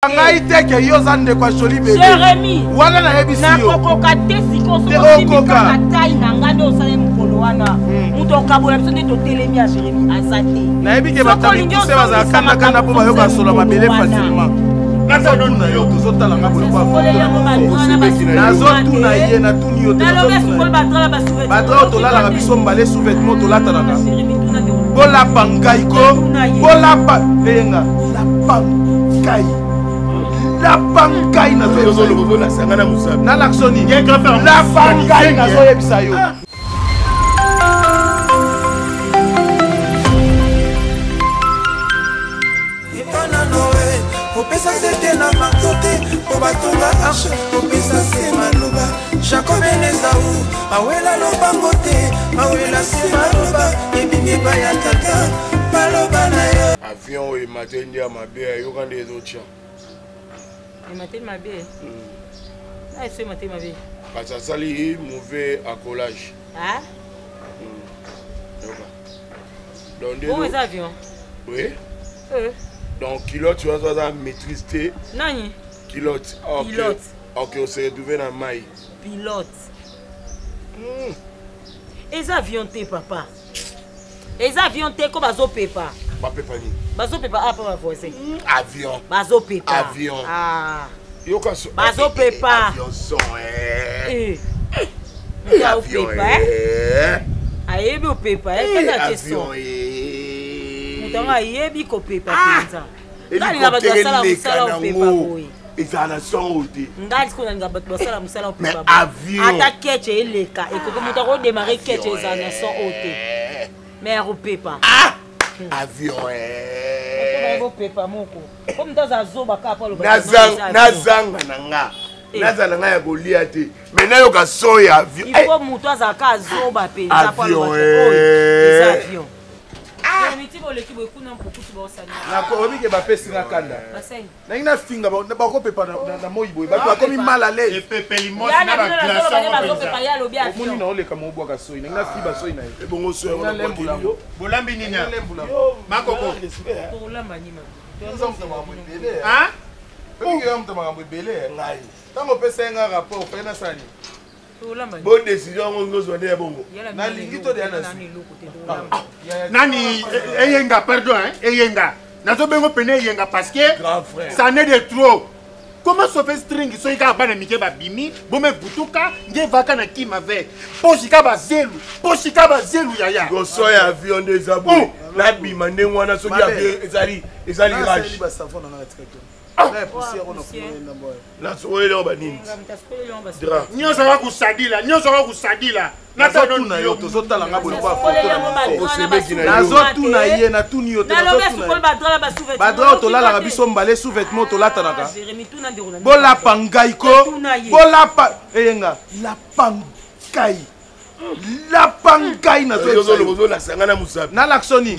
Ngai te ke yo oza ndeko ya joli bebe. Jeremy. Wana nayebisi yo. Nakokoka te sikoyo soki osimbi kaka tai na ngai nde osali mokolo wana. Hmm. Moto okabola biso nde totelemi ya Jeremy aza te. Nayebi ke bato ya mikuse bazala kanda kanda mpo bayoka solo mabele facilement. Nazotuna yo tozotala nga boye nazotuna ye natuni yo te badra oyo tolalaka biso mbale sous vêtement tolatanaka bolapa ngai ko bolapa eyenga lapa ngai lapa ngai nazoyebisa nini lapa ngai nazoyebisa yo ah. Kopesa sete na marto te mpo batonga arche kopesa se maloba jacob na ezau bawela lobango te bawela se maloba ebimi epai ya tata maloba na yo avion oyo emateli nde ya mabe ayoka nde ezotya emateli mabe hmm. na eso emateli mabe kasi asali mauvais accolage ah? hmm. yoka donc nde eza avion oui euh. donc culotte wana aza maîtrise te nani culotte pilote ok ose retrouve na mai pilote hmm. eza avion te papa eza avion te ko bazopepa bapepa nini bazopepa apa ah, bavoisin hmm, avion bazopepa avion ah. yoka so bazopepa eh, avion son eh. eh. moto aopepa eh. ayebi opepa avion moto yango ayebi kopepa mpenza ngalinga bato basala mosala opepa boye ezala na son oyo te ngai sikoyo nalinga bato basala mosala opepa ata keche eleka ekoki moto akodemare keche ezala na son oyo te mais ya kopepa ah! hmm. avion eh. bopepa moko po moto aza zoba kaka po aloba nazanga na nga eh. nazala na nga ya kolia te mais nayoka son ya avion il faut moto azalaka azoba mpenza po aloba eza avion nakomi ke bapesi nga kanda nangi nafinga bakopepa na moi boye bato bakomi mal à l'aise omoni naoleka mobwaka soi nangi nafiba soi na ye ebongo bolambi nini makoko moto makambo ebele ngai ntango opesa ye nga rapport fai nasala nini bo décision yango nozwa nde ya bongo nalingi to deya nazwi nani eyenga pardon eyenga nazobengo pene eyenga parce que ça n'est de trop comment sauver string soki kaka bana mike babimi bomevutuka nge vaka na kima ve posika bazelu posika bazelu yaya goso ya avion nde eza boye oh. nabima ndenge wana soki avion ezali ezali rage nasokoleli yango banini nyonso aka kosadila nyonso aka kosadila nazotuna yo tozotala nga boye nazotuna ye natuni yo badra oyo tolalaka biso mbale sous vêtement tolatanaka ah, bolapa ngai ko bolapa eyenga lapa ngai lapa ngai nazoyebisa ngai na mosapi nalakisa nini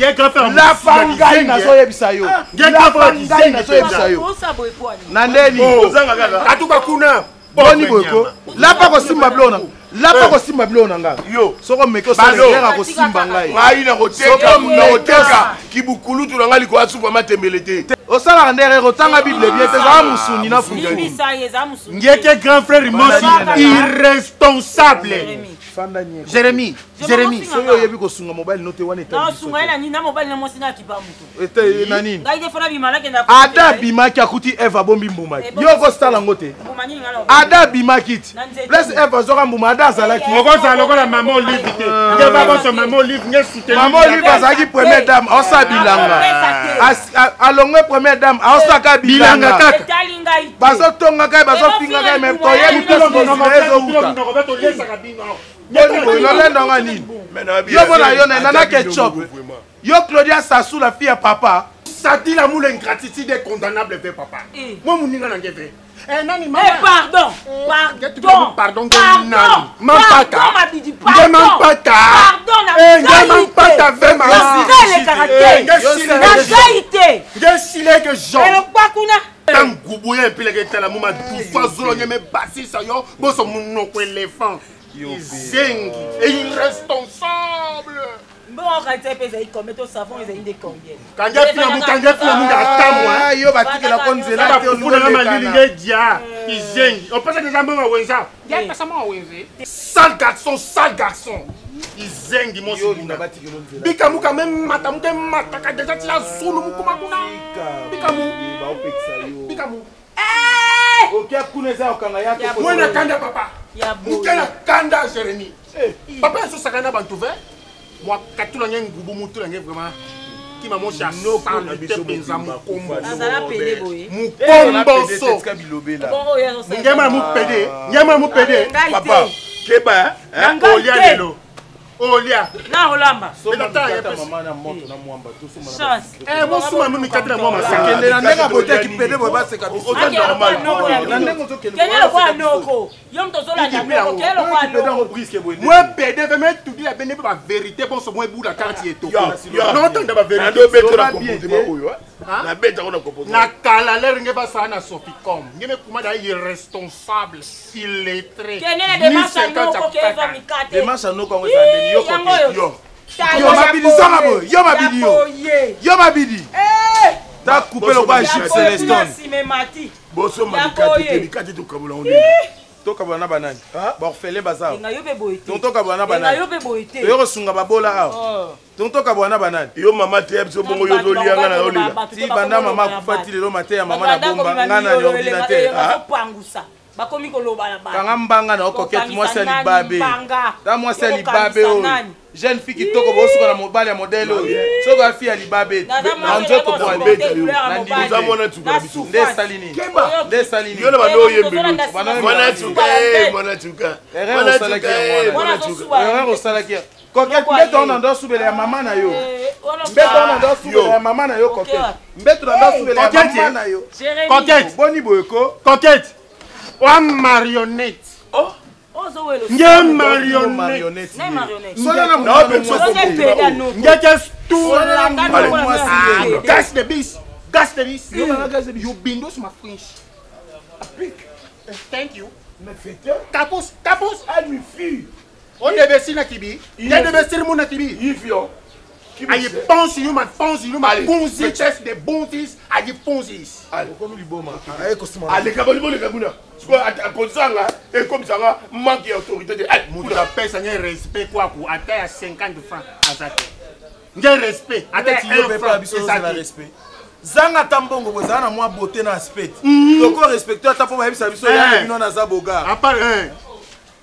lapa ngai nazoyebisa yo lapa ngai nazoyebisa yo na ndeni oh. atuka kuna boni boye ko lapa kosimba biloko na lapa eh. kosimba biloko na ngai soko omeki osalelaka kosimba ngai ngai nakoteka kibukulutu na ngai likolo ya supa matembele te osalaka nde erreur otanga bible bien te ezala mosuni na fufu ngeke grand frère mosi irresponsable jérémie jérémie soki oyebi kosunga mobali no te wana na nini ada abimaki akuti eve abombi mbuma eh, yo okosala yango te ada abimaki ti place eve azwaka mbuma ada azalaki okozala lokola mama olive te nge baboso mama olive nge soutenu mama olive azalaki première dame aosala bilanga alongwe première dame aosaka bilanga kaka bazotongaka ye bazofingaka ye me toyebi place ezowuta lolendo nga nini yo mona yo na nana ketchup yo claudia sassou la fille ya papa sadi l'amour l'ingratitude est condamnable ve papa eh. moi moninga na nge ve Eh, nani mama eh, pardon eh, pardon pardon nani mampata nge mampata pardon na eh, nge mampata ve mama elekaka te na ngai te nge sileke jean elokwa kuna ntangubu ye epileke etala moma dufa zolo nye mebasisa yo boso monoko elephant izengi irresponsable. Mbongo okanisa mpe ezali combien to savon ezali nde combien? Kanga fina kanga fina munga atamwa. Ah, yo batikela ko nzela te olingo na malili nge dia kizengi. Opesa deja mbongo wenza. Ya pesa mbongo wenze. Sale garçon, sale garçon. Kizengi mosi bunda. Bikamu quand même mata muke mata ka deja tia zulu mukuma kuna. Bikamu. Baopekisa yo. Bikamu. Okia kuna eza okanga ya to. Mwana kanda papa. Muke na kanda Jérémie. Papa ezosaka na bantu ve. Mwa katula nge ngubu mutu na nge vraiment. Kima moshi asala te mpenza mokombo. Azala pede boye. Mokomboso. Ngema mu pede. Ngema mu pede. Papa, keba hein. Olia lelo. Olia. Na olamba. Mama na moto na mwamba to soma na. Chance. Eh mosuma mimi kati na mwa masaka. Kende na ndenge bote ki pede boye baseka biso. Na ndenge ozokende. Kende lokola noko. Yo moto ozolanda noko. Kende lokola noko. Mwe pede ve me tudi la bene ba vérité bonso mwe bula carte etoko. Notanda ba vérité. Na betela comportement oyo. Na beta ko na comportement. Na kala lere nge basala na Soficom. Nge me kuma da irresponsable, illettré. Kende na démarche ya noko kezwa mikate. Démarche ya noko yango ezala ndeni yo koke. Yo. Yo mabidi zonga boye. Yo mabidi yo. Yo mabidi. Ta coupe lokola Jules Celeston. Bosomba mikate te, mikate tokabola ngo ndenge. Tokabola na banani? Baorphelin baza awa. Donc tokabola na banani? Toye kosunga babola awa. Donc tokabola na banani? Yo mama teya biso bongo yo ozolia nga na yolela. Ti banda mama akufa ti lelo mateya mama na bomba nga na ordinateur. Bakomi koloba na bato. Kanga mbanga na okokete mwasi ya libabe. Ta mwasi ya libabe oyo. Jeune fille kitoko bosuka na mobali ya modèle oyo. Soki afi ya libabe na nzoto oza mwana tuka na biso. Nde esali nini? Nde esali nini? Yo na bando oyembeli mwana tuka eh mwana tuka. Erreur osalaki yango wana. Erreur osalaki. Coquette mbeto wana ndo asubela ya mama na yo. Mbeto wana ndo asubela ya mama na yo Coquette. Mbeto na ndo asubela ya mama na yo. Coquette. Boni boye ko. Coquette. Wa marionnette. Oh. Nge marionnette. Nge stool. Gas de bis. Gas de bis. You bindos ma French. Thank you. Kapus, kapus. O debe na kibi. Ye debe siri mu na kibi. Ifio. Ayi ponsi yuma ponsi yuma bonzi test de bonzis ayi ponzis. Okomi liboma. Aye kosima. Aleka boli boli kabuna. Sikoyo akozanga ekomisanga manque ya autorité te. Moto apesa nge respect kwaku ata ya 50 francs aza te. Nge respect ata ti yo pe biso ozala respect. Zanga ata mbongo bozala na mwa beauté na aspect. Toko respecte ata mpo bayebisa biso ya bino naza boga. À part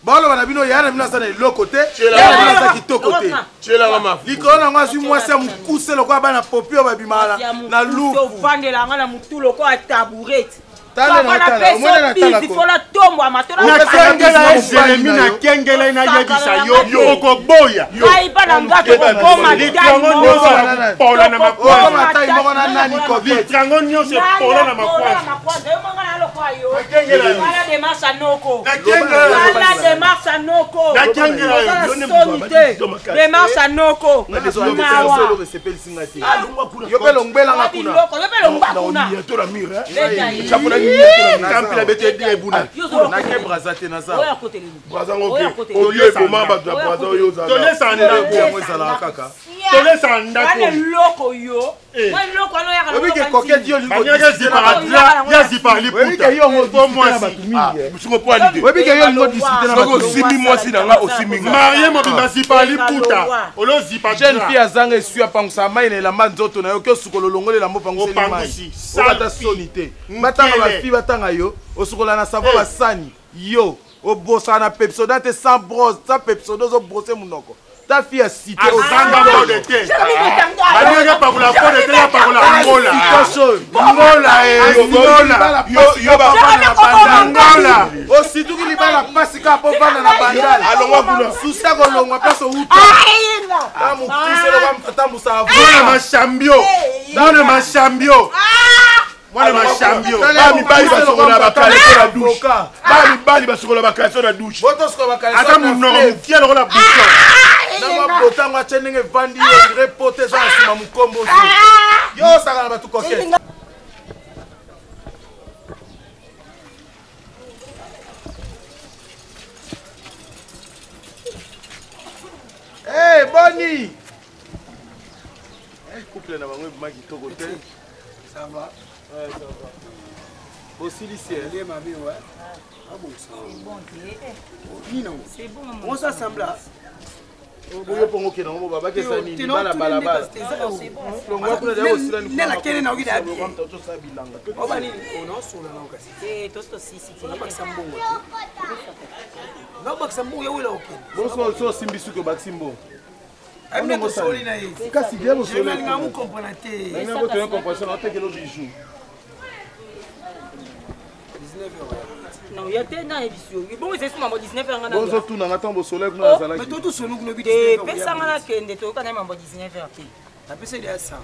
Baloba na bino ya na bino aza na eloko te, ya na bino aza kitoko te. Likolo na yango azwi mwasi ya mokuse lokola bana popi oyo babimaka na lufu. Ofandela nga na motu lokola tabourete. Nakengela ye Jeremi, nakengela ye, nayebisa yo okoboya litrango nyonso ya kopola na makwanza, litrango nyonso epola na makwanza. Yo mpe longbelanga kuna. Kampila bete ebuna. Nake braza te naza. Eboma bato ya braza oyo tolesa ndako yango ezalaka kaka. Tolesa ndako. Eloko yo. Obike coquette yo ya zipa liputa. Po mwasi. Obike yo lingo discuter na bato. Osimbi mwasi na nga osimbi nga. Marie mobimba zipa liputa. Olo zipa. Jeune fille azanga esui apangusa mai na elamba nzoto na yo ke osukola olongoli elamba opanguseli mai. Obata soni te. Batanga ba fille batanga yo osukola na savon basani yo obosana na pepsodent te sans brosse sans pepsodent ozo brosser monoko. Ta fille ya cité azanga mode te. Balingaki pakola mode te ya pakola ngola. Ngola ngola. Yo ba ngola. Osituki libala pasi kaka po vanda na bandal. Alongwa kuna. Susa kolongwa place outa. Ta mokuse lokola tambusaka. Mwana mashambio. Mwana mashambio. Mwana mashambio. Ba mibali basokola ba caleçon na douche. Ba mibali basokola ba caleçon na douche. Ata monoko mokie lokola bouchon. Na mabota yango atye ndenge evandi yo ondire poto eza na nsima mokomboso. Yo osaka na bato coquette. Hey, Bonnie! Couple na bango ebima kitoko te. Ça va? Ouais, ça va. Bosilisi eh? Nde mabe ouais. Ah bon, c'est bon te. Nino. C'est bon. On s'assemble. Boyo pongo kena ngo babaki eza nini bala balabala. Longwa kuna deya osila ni. Nela kene na okida bi. Mtoto sa bilanga. Oba nini? Ona osola na okasi. Eh, tosto sisi te. Bakisa mbongo te. Na bakisa mbongo ya wela okende. Bonso so simbi suki obakisi mbongo. Amina tosoli na ye. Kasi dia bosoli. Jérémy alinga mu comprendre te. Nalinga ko toyo comprendre na tekelo bijou. 19 heures. Non, ya te na yebisi yo. Bongo ezali mambo 19 heures nga na. Bonzo tuna nga ntango bosolo kuna nazalaki. Mais toto solo kuna 19 heures. Te pesa nga nakende toyoka na mambo 19 heures te. Napesa ya 100.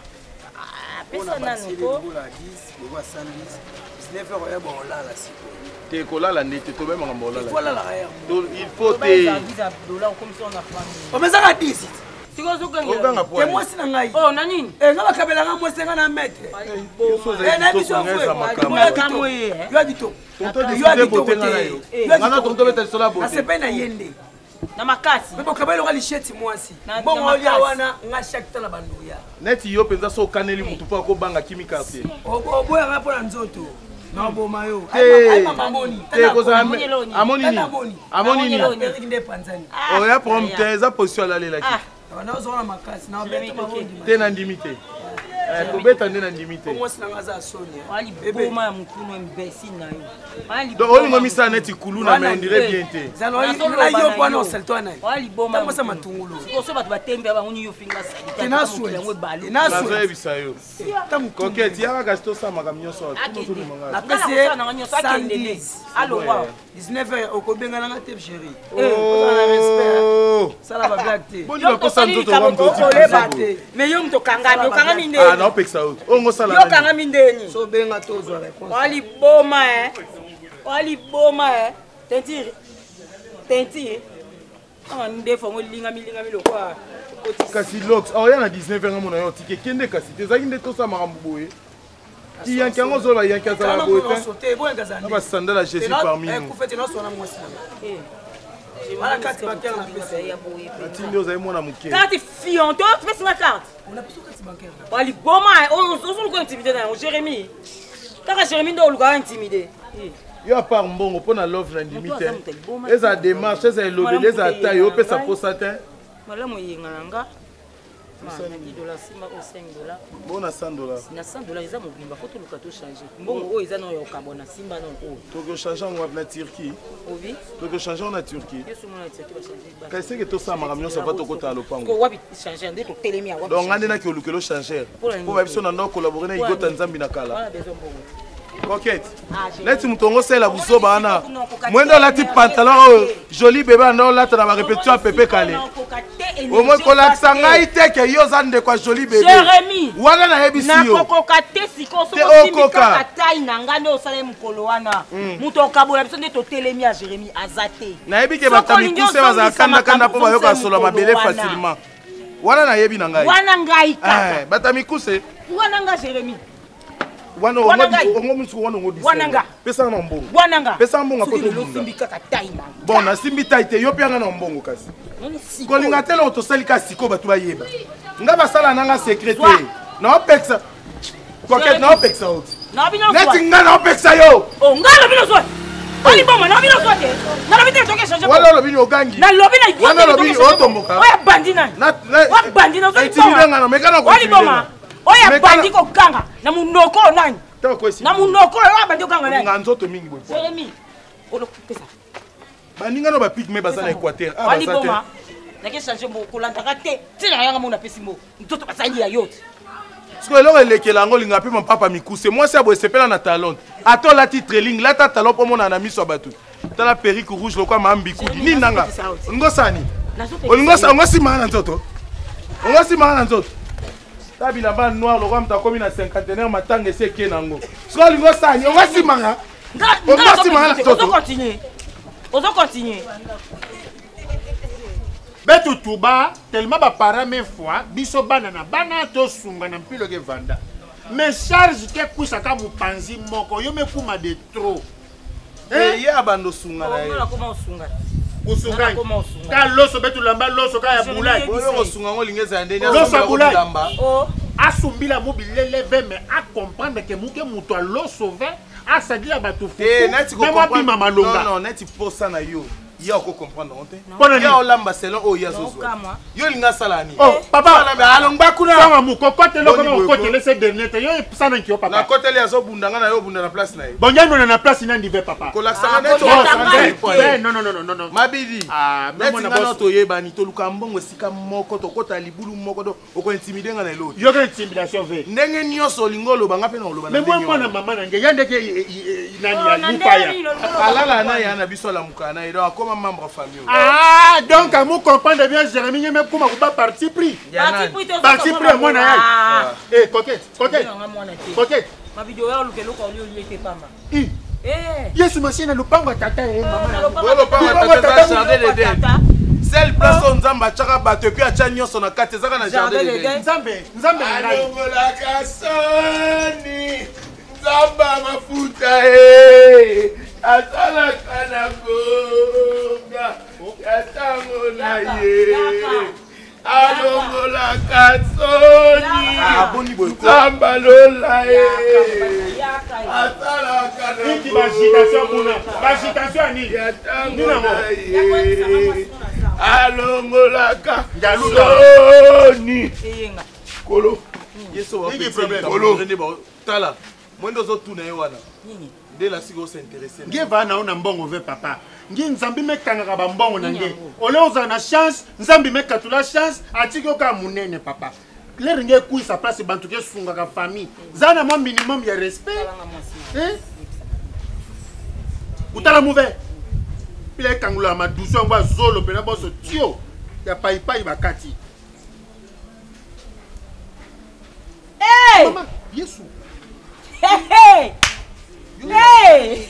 Ah, pesa nanu ko. Lokola 10, lokola 110. 19 heures oya bon olala sikoyo. Te kolala nde te tobe makambo olala. Il faut olala ya. Il faut te. Omezaka 10. Sikoyo ozogangela. Oganga Te mwasi na ngai. Oh na nini? Eh nga bakabelanga mwasi nga na maître. Eh na biso frère. Yo ya kitoko. Tonton décide beauté nga na yo. Nga na tonton beta lisola beauté. Nasepeli na ye nde. Na makasi. Mpe bokabeli loka lisheti mwasi. Bongo olia wana nga chaque temps na bandoya. Neti yo mpenza so okaneli motu mpo akobanga kimi quartier. Oboyaka mpo na nzoto. Naboma yo. Amoni nini? Amoni nini? Oya problème te eza position alalelaki. Nazonga makasi na beta mabondi. Te nandimi te. Kobeta nde nandimi te. Mwasi na nga aza soni. Liboma ya mokunu imbécile na yo. Donc olingo misala neti kuluna mais on dirait bien te. Zala yo pwana osalto na. Wa liboma. Tambosa matungulu. Sikoso bato batembe bango ni yo finga salite. Yango ebalo. Nazoyebisa yo. Coquette yaka kasi tosala makambo nyonso. Napesi ye 110. Alongwa. 19 heures okobengana nga te chéri. Ozala na respect. Sala ba blague te. Boni bakosa nzoto wa mtoti. Oleba te. Mais yo moto okangami, okangami ndeni. Ah naopekisa yo. Oyo ngosala. Yo okangami ndeni. So benga to ozwa réponse. Wa liboma eh. Wa liboma eh. Tentire. Tentire. Ah ndefu yango elingami lingami lokola kasi lox aoya na 19 heures nga mona yo otike kende kasi te ezalaki nde tosala makambo boye kiyanki yango ozoloba yanki azala boye te na basandala ya jésus parmi nous atindi ozali mwana moke carte fion to opesi nga carte waliboma ozoluka intimide na yango jérémie kaka jérémie nde olukaka intimide yo apart mbongo mpo na love na ndimi te ezala démarche ezala elobeli ezala taille opesa mposa te malamu eyenga na nga na 10 dollars simba oyo 5 dollars bo na 100 dollars na 100 dollars eza mobimba fo toluka tochange mbongo oyo eza nao ya kokabwa na simba nao oyo tokochange yango wapi na turquie obi tokochange yango na turquie yesu mona turquie bachange kasi seke tosala makambo nyonso ava tokotala lopango wapi changer nde totelemi yango donc nga nde naki olukela ochanger mpo babiso na ndako collabore na igota nzambi na kala Coquette. Neti moto yango osalela buzoba wana mwende olati pantalon oyo joli bebe anda olata na barepetition ya pepe kale omoi kolakisa ngai te ke yo oza ndeko ya joli bebe wana nayebisi yo nakokoka te sikoyo soki osimbi kaka tai na ngai nde osala mokolo wana moto okabola biso nde totelemi ya jérémi aza te nayebi ke bato ya mikuse bazala kandakanda mpo bayoka solo mabele facilement wana nayebi na ngai wana ngai kaka bato ya mikuse wana nga jérémi wana ongo musuku wana ongo wana nga pesa na mbongo wana nga pesa mbongo soki lelo osimbi kaka tai na bon nasimbi tai te yo mpe anga na mbongo kasi kolinga te loko tosali ka sikoyo bato bayeba nga basala nanga secret te naopekisa coquette naopekisa yo te neti nga naopekisa yo oh, nga lobi nozwa oliboma nalobi nozwa te nalobi te toke change wana olobi ogangi nalobi na wana olobi otomboka oyo abandi nani oyo abandi nazoliboma nga na meka na oliboma oyo abandi kokanga na monoko oyo nani na monoko oyo abandi kokanga nani nga nzoto mingi boye Jérémie olopesa baninga no bapigme baza na équateur ah, baza te nake change mbo kolandaka te ntina yanga mona apesi mbo nzoto basali ya yo te sikoyo eloko elekela yango olinga mpe mapapa mikuse mwasi ya boye sepela na talon ata olati trailing lata talon mpo omonana na miso ya bato tala perruque rouge lokwa ma mbikudi nini nanga olingi osani olingi osimaka na nzoto olingi osimaka na nzoto ta bilamba noir lokwa moto akomi na cinquantenaire matanga esi eke nango sikoyo olingi osani olingi osimaka olingi osimaka na nzoto ozo continue betu tuba tellement baparent me fois biso bana na bana tosunga na mpilo ke vanda mais charge ke kwisaka mopanzi moko yo mekuma de trop Eh, ye abanda osunga na ye kosunga ka loso betulamba loso ka ya bulai oyo kosunga ngo olingi ezala ndeni loso ya bulai oh. Asumbila mu bilele ve mais a comprendre que muke mutu aloso ve asadila bato Te, fufu neti na mwa bima malonga. Non, non, neti posa na yo. Ye oko comprendre ngo te. Pona nini? Ye olamba selon oyo ye azozwa. Okamwa. Yo olingi asala nini? Oh, papa. Sala, alongba kuna. Sanga mu kokotela Boni okoma boye ko. kokotela se dernier te yo epesana nki yo papa. Nakoteli azobunda nga na yo obunda na place na ye. Bonyanona na place nandi ve papa. Kolakisa Ah, nga neti koliata olakisa ngai ngai te. point. Eh, non non non non non. Mabidi. Ah, neti mwana nga boss. na toyebani toluka mbongo esika moko tokota libulu moko do okointimide nga na eloko te. Yoka intimidation ve. Ndenge nyonso olingi oloba nga mpe na oloba na Mais moi ndenge mwana wana. mama na nge ya ndeke nani Oh, ya na lupaya. ndenge nini ololoba Alala na ye na biso alamuka na ye donc akoma membre ya famille oyo. Ah, donc amu comprendre bien Jérémie ngeme kuma kuba parti pris. Ya Parti nani? pris te, Parti ozoka pris ya mwana ya. Ah. Eh, coquette, coquette. Obenga nga mwana te. Coquette. Mabidi oyo oluka eloko olia olie te pamba. I. Eh. Yesu masiya na lopango ya tata ye mama. Na lopango Oyo lopango ya Lopango ya tata tata, eza jardin d'Eden. tata. Seule place oyo Nzambe atiaka bato et puis atia nyonso na kati ezaka na jardin Jardin d'Eden. d'Eden. Nzambe, Nzambe na ngai. Alongolaka soni nzambe ya mafuta e asalaka na ngonga ya ntango na ye alongolaka soni Ah, boni boye ko. nzambe alola ye Yaka. asalaka na Niki ba agitation kuna. Ba agitation ya nini? ya ntango Nini yango? na ye alongolaka Ngaluka. soni Eyenga. kolo Yesu wa Nini petit problème? likambo Kolo. nde tala mwende ozotuna ye wana Nini? nde lasiki osinteresse Nge va na ona mbongo ve papa. Nge nzambe mekangaka ba mbongo na nge. Ole ozala na chance, nzambe mekatula chance, atiki oka munene papa. Lere nge ekwisa place bantu ke sungaka famille. Za na mwa minimum ya respect. Talanga mwasi. Hein? Utala mauvais. Pila ekangula madusu yango azolo mpena boso tio ya paipai bakati. Hey! Mama, Yesu. Hey, hey! Hey!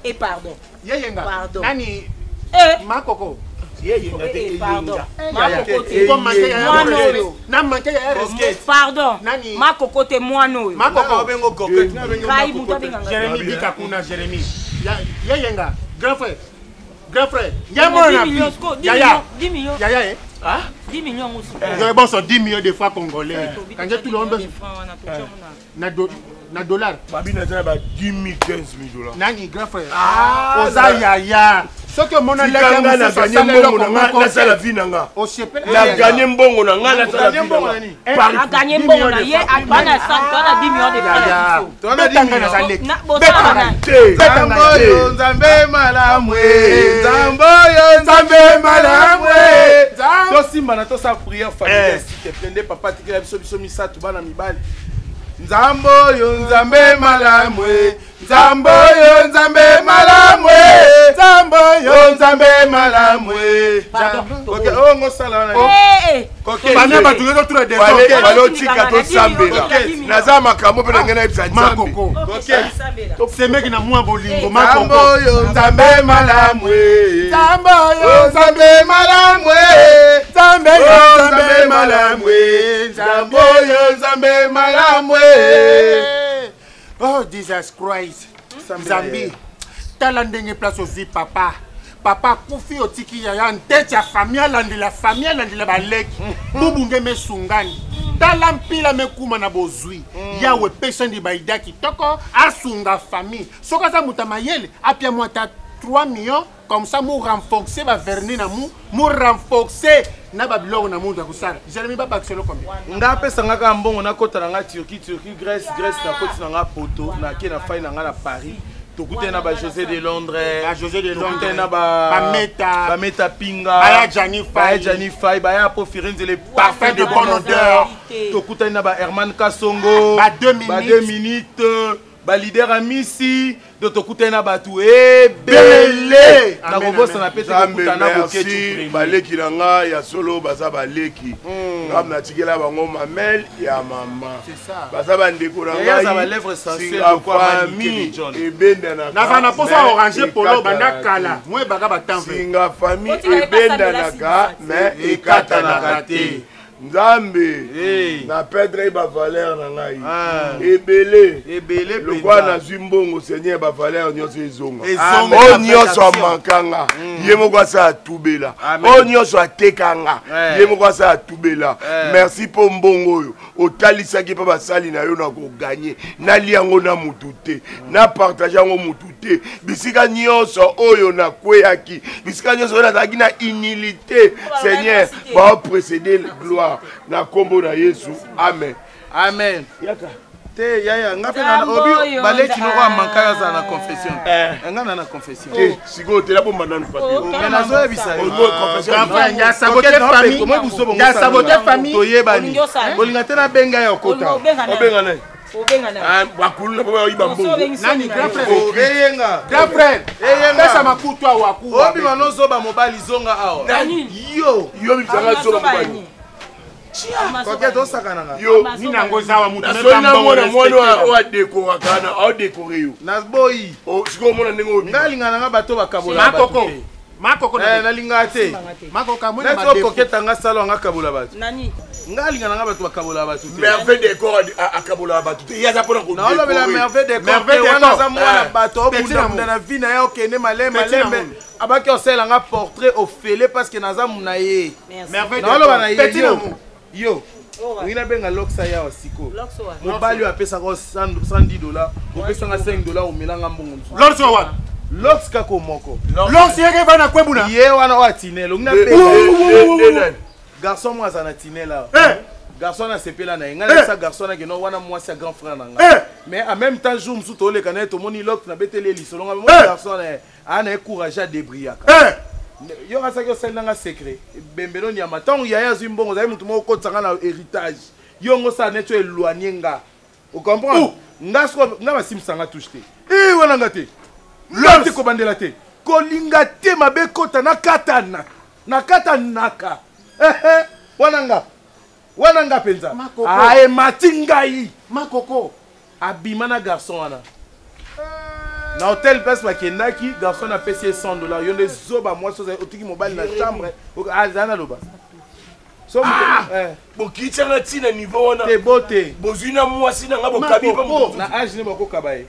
Eh, pardon. Yeyenga. Pardon. Nani Eh, makoko. yeyenga te eh, pardon. eyenga Makoko te. Ko manque ya Mwana respect. oyo. Na manque ya respect. Pardon. Nani? Makoko te mwana oyo. Makoko. obengo coquette nga abengo Ngai makoko moto te. abenga ngai. Jérémy bika kuna Jérémy. Yeyenga. Grand frère. Grand frère. Yamona 10 millions, siko, 10 Yaya. millions, 10 millions. Yaya eh. 10 millions aussi. J'aurais bon sur 10 millions de francs congolais. Quand j'ai tout le monde francs wana totia mona. na do, na dollar. babi naza na ba 10 000 15 000 dollars Nani grand frère. Oza yaya. Soki omona tika leki nga mosusu naganye asala mbongo eloko na nga moko nasala vi na nga osepela naganye mbongo na nga nasala Oganye vi mbongo na na nini? nga Aganye mbongo na ye, bana bana 10 millions de francs. Yaya. Toza na Betanga 10 na millions. zaleki. Na- bosala Betanga. banani? te Nzambe oyo nzambe malamu e. Nzambe oyo nzambe malamu e. Tosimbana tosala prière familiale s'il te plaît nde papa atikela biso biso misato bana mibali. Nzambe oyo nzambe malamu e. Nzambe oyo nzambe malamu e. Nzambe oyo. Oyo nzambe malamu e. Pardon. Ok, oyo ngosala wana. Eh, eh. Koke. Bana bato nyonso tuna Fale- desordre. fale otika tosambela Koke. naza makambo mpe na ngai nayebisa nzambe Makoko. Koke. Sambela. Semeki na mwa bolingo Nzambe makoko. oyo nzambe malamu e. Nzambe oyo. Oyo nzambe malamu e. Nzambe Oyo oyo nzambe malamu e. Nzambe oyo nzambe malamu e. Oh Jesus Christ. Nzambe. Tala ndenge place ozwi papa. Papa akufi otiki yaya ntete ya famille alandela famille alandela baleki. Bubunge mesungani. Tala mpila mekuma na bozwi. Yawe pesa ndi baida kitoko asunga famille. Soki aza moto ya mayele apia mwa ata 3 millions comme ça mu renforcer ba vernis na mu mu renforcer na babiloko na mundu ya kosala. Jérémy babakiselo combien? Nga apesanga kaka mbongo nakota na nga Turquie, Turquie, Grèce, Grèce, nakoti na nga poto, nake na fai na nga na Paris. Tokutani na ba José de Londres, Ba José de Londres, tokutani na ba Bameta, Bameta Pinga, Baya Gianni Fay. Baya Gianni Fay, Baya Po Firenze le Parfum de bonne odeur. Tokutani na ba Herman Kasongo, Ba deux minutes. ba deux minutes, ba leader Amisi, do tokutani na bato ebele. Amen, Nakobosana amen. pe te nzambe kokutana na Boketshu merci Premier. baleki na nga ya solo baza baleki ngam natikela bango mamele ya mama C'est ça. baza bandeko na Yaya aza ba lèvres sensuelles singa lokola Manike famille de John. ebendanaka naza na posa mais orange polo banda ekatanaka kala mwe baka batanve singa famille Otika ebendanaka epasambela mais ekatanaka te. Nzambe na perdre ba valeur na ngai ah. ebele ebele lokola nazwi mbongo seigneur ba valeur nyonso ezonga oyo nyonso amanka nga mm. ye moko asala tubela oyo nyonso ateka nga eh. ye moko asala tubela eh. merci mpo mbongo oyo otalisaki mpe basali na yo na koganye nalia yango na mutu te na partage yango mutu te bisika nyonso oyo nakweyaki bisika nyonso oyo nazalaki na humilité seigneur baoprécédé gloire na nkombo na yesu amen amen yaka te yaya nga mpe obi baleki noko amanka yo azala na confession eh. nga na na confession te sikoyo te nabomba nanu papier oh, mais nazoyebisa toyebani kolinga te nabenga ye okota obenga naye Ah, bakulu na bayiba mbongo nani grand frère oh, eyenga grand frère eyenga pesa makutu awa kuwa obima nozoba mobali zonga awa yo yo bibisanga zoba mobali koke tosakanaka yo nini yango zawa mutu nasoli namona mwana oyo adekoraka na aodekore yo naboyi oh, sikoyo omona ndenge oyo ngai alingaka nanga bato bakabola makoko makoko eh, nalingaka te makoko amwena neti okoketa nga salo anga kabola bato nani nga alinga nanga bato bakabola bato te merveille decor akabola bato te ye aza mpona naolobela merveille decor te wana aza mwana eh. bato obundabunda na vie na ye okende malembe malembe abaki osalela nga portrait ofele parce que naza na ye naoloba na ye yo yo olingi nabenga loksa yawa sikoyo mobali oyo apesaka 110 dollar opesanga 5 dollar omelanga mbongo mosusu lox wana lox kaka moko lox yeke bana kwebuna ye wana oyo atinele olingi nabenga garçon moko aza na tinele awa eh. garçon nasepela na ye ngai nayebisa garçon nake no wana mwasi ya grand frère na ngai eh. mais en même temps jour mosusu toleka na ye tomoni lox nabeteli ye lisolo ngai moni garçon na ye aa na ye courage adebriyaka yo kasaki osali nanga secret ebembelo nyama ntango yaya azwi mbongo ozali motu moko okotisa nga na héritage yo ngo osala neti oéloigne nga ocomprendre nga soko nga basimbisa nga touche te e wana nga te nga te kobandela te kolinga te mabe ekota nakatana nakatanaka wana nga wana nga mpenza aemati ngai makoko abima na garçon wana na hotel place bakendaki garçon apesi ye 100 dollar yo nde zoba mwasi ozali otiki mobali na chambre azali naloba so ah! eh. bokitisa nga ntina niveau wana te bo te bozwi na mwasi na nga bokabi na age ne bakokaba ye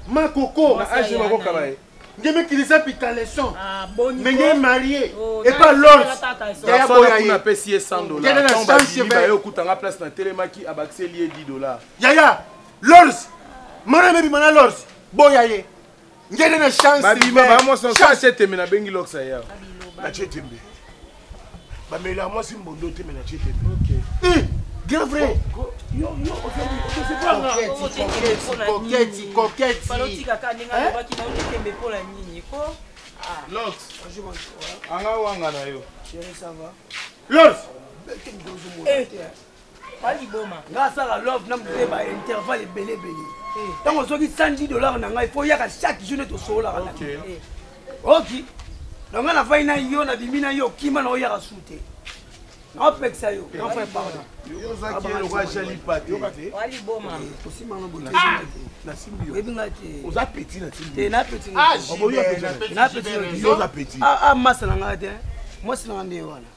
makoko na age ne bakokaba ye nge mikilisa pikaleson ah, me nge marie epa lors yaya boya ye apesi ye 100 dollars baye okutanga place na telemaki abakiseli ye 10 dollars yaya lors mwana mebima na lors boya ye ngende na chance babima bamwasi tembe nabengi lox aya natie tembe bamela mwasi mbondo te me natie tembe eh, grand frère Lox, anga wanga na yo. Lox. Baliboma. Nga asala love na moto ba intervalle ebele ebele. Ntango soki 110 dollars na ngai fo yaka chaque jour nde tosololaka na oki. Donc nga nafai na yo nabimi na yo okima na oyaka su te. Naopekisa yo grand frère pardon. Tosimanga boye oyebi ngai te. Oza petit na te na petit na petit oza petit. Ah masa na ngai te. Mwasi na ngai nde wana.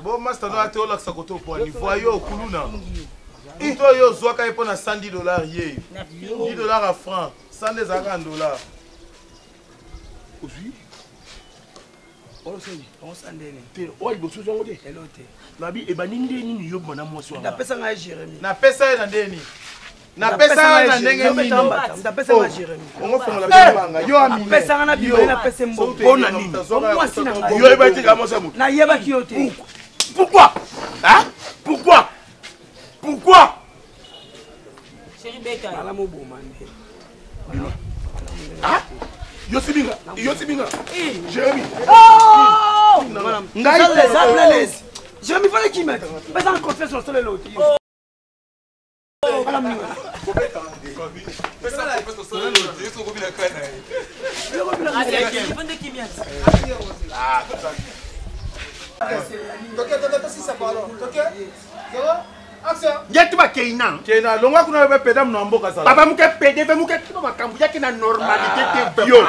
Bo master no ate olakisa kote opwani voyo okuluna moto oyo ozwaka ye mpo na 110 dollar ye 10 dollar ya franc 100 ezalaka na dollar ozwi oyo liboso ozwango te nabi ebandi nde nini yo bima na mwasi wana napesa ngai jérémi napesa ye na nde nini napesa na ndenge nini ongofongola banga yo apesanga na bibele napesa mbongo mpona nini mwasi na ngai yo oyebaki te kaka mwasi ya moto nayebaki yo te pourquoi hein pourquoi pourquoi malamu oboma nde ah yo sibinga yo sibinga jérémi ngai jérémi fale kimia pesa confiance na solelo te nge tuba keina keina longwa kuna be peda mna mboka sala baba muke pede ve muke tuba makambo yake na normalité te yo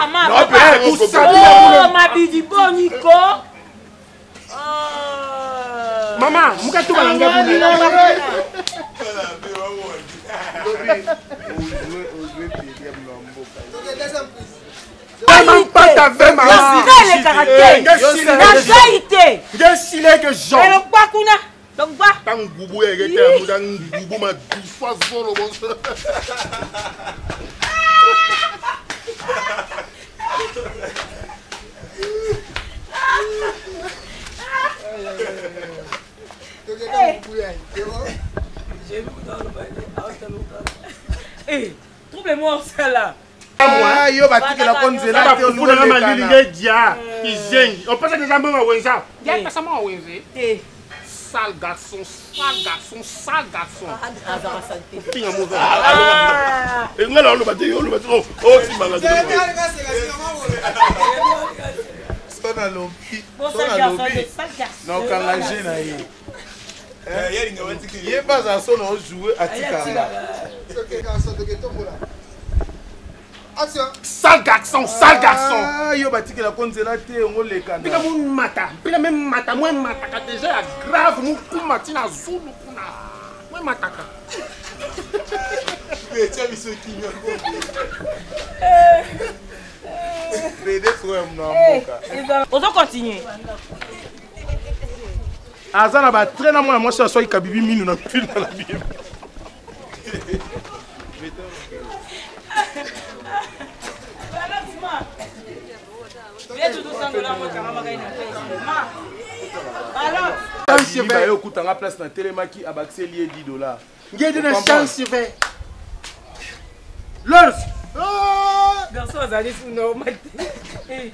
mabidi boni ko. Mama, muka tuba na ngai kuna. Mpata ve mama. Elekaka te. Na ngai te. Nge sileke Jean. Elokwa kuna. Longwa. Tango gubu ya ekete ya muta ngubu ma dufa zolo bonso. Eh, trouble moi osala. Ah, yo batikelako nzela te olingo malili nge dia kizengi opesa deja mbongo wenza ya pesa mbongo wenze te. Sale garçon, sale garçon, sale garçon. Finga moza. Nga na oloba te, yo oloba te. Oh, simbanga te. So nalobi, so nalobi. Nakokanga je na ye. Ye mpe azala so na ojoue atikanga. Sale garçon, sale garçon. Ah, yo batikela ko nzela te yango lekana. Mpika mu mata, mpika me mata, mwe mataka déjà ya grave mu kuma tina zulu kuna. Mwe mataka. Tia biso kimia. Bede soya mna mboka. Ozo continuer. Aza na ba train na mwana mwasi aswaki kabibi minu na film na bibi. Baye okutanga place na telemaki abakiseli ye 10 dollars. Ngede na chance ve. Lors. Garçon azali sous normal te.